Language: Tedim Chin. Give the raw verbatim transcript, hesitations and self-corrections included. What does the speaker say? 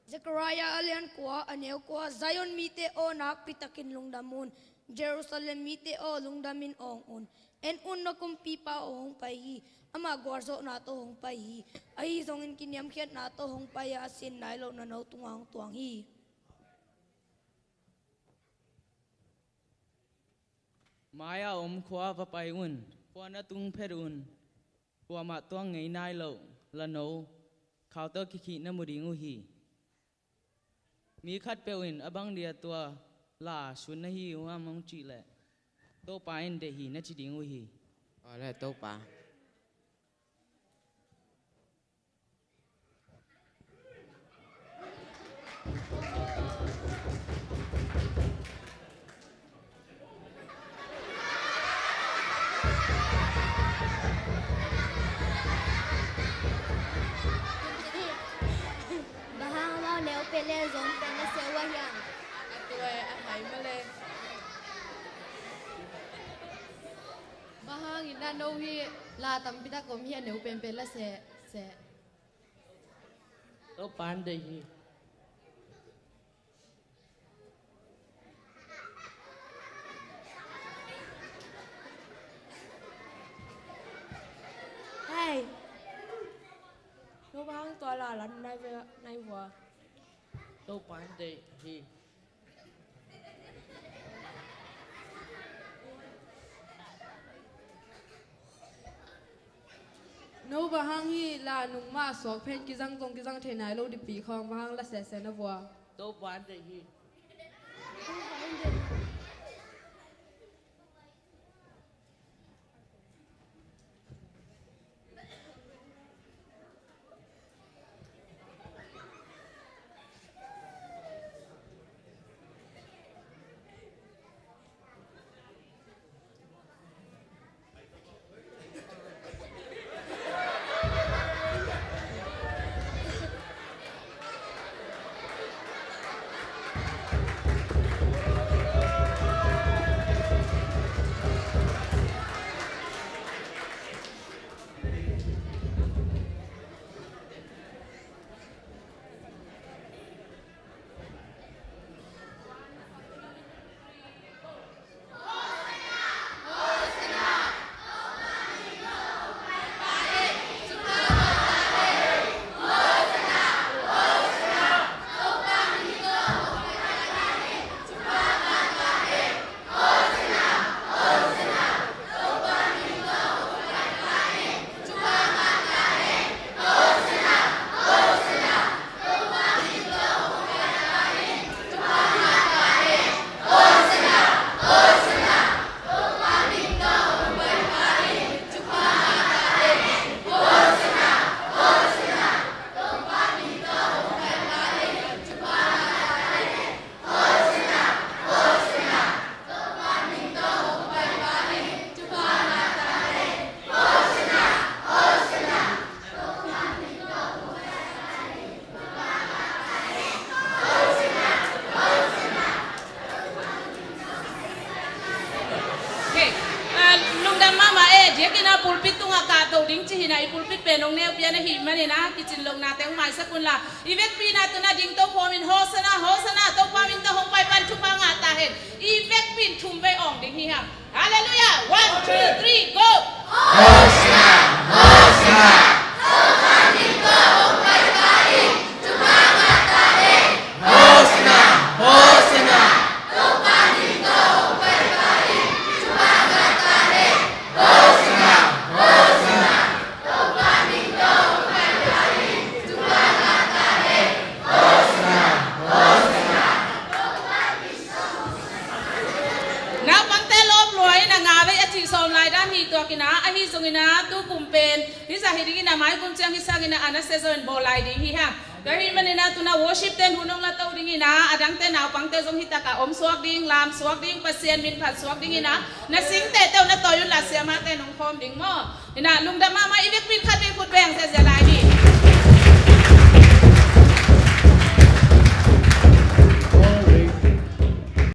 Zechariah a lian kua, a neu kua. Zion mite aw, nakpi takin lungdam un. Jerusalem mite aw, lungdamin awng un. En un, na kumpipa aw hong pai hi. Amah gualzawhna tawh hong pai hi. Ahi zongin kiniamkhiatna tawh hong pai a, a sin nai loh na no tungah hong tuang hi. Mai-a om khua va pai un. Khua na tung phet un. Kuamah tuang ngei nai loh la no, khauto kikhih na mu ding uh hi. Mi khatpeuh in a bang dia tua la sun na hi uh hiam hong cih leh, Topa in deih hi na ci ding uh hi. Aw le Topa. Bang hang amau neu pen le zong pen na seh uh a hiam? A tua a hai mah le. Bang hangin na no hi la tampi tak om hi a, neu pen pen la seh seh. Topa in deih hi. Hei. No bang hang tua la lan nai ve, nai vua. Topa in deih hi. No bang hang hi la nungmah suak pen kizang zong kizang thei nai lo dingpi khawng bang hang la sehseh na vua. Topa in deih hi. Okay. Ah, lungdam mahmah e, diakin a pulpit tungah kahto ding ci hi a, i pulpit pen hong neu pian ahih manin a, kicin lohnate hong maisak unla, i vekpi in a tu-in a dingto khawmin Hosanna, Hosanna, Topa min tawh hong pai pan thupha ngah ta hen. I vekpi in thum vei awng ding hi hang. Halleluiah! One, two, three, go! Hosanna! Hosanna! Hosanna! Hosanna! Naupangte lawm lua in a, nga vei a cih sawm lai dan hi tuak in a, ahi zongin a tu kum pen hizah hi dingin a, mai kum ciang hi sangin a, a nasia zaw in bawl lai ding hi hang. Tua ahih manin a tu-in a worship ten hun hong la to dingin a, a dangte naupangte zong hi tak a om suak ding, lam suak ding, Pasian min phat suak dingin a, na singtehte uh na tawi unla siamahte in hong khawm ding maw. In a lungdam mahmah, i vekpi in khat vei khut beng ziazia lai ni.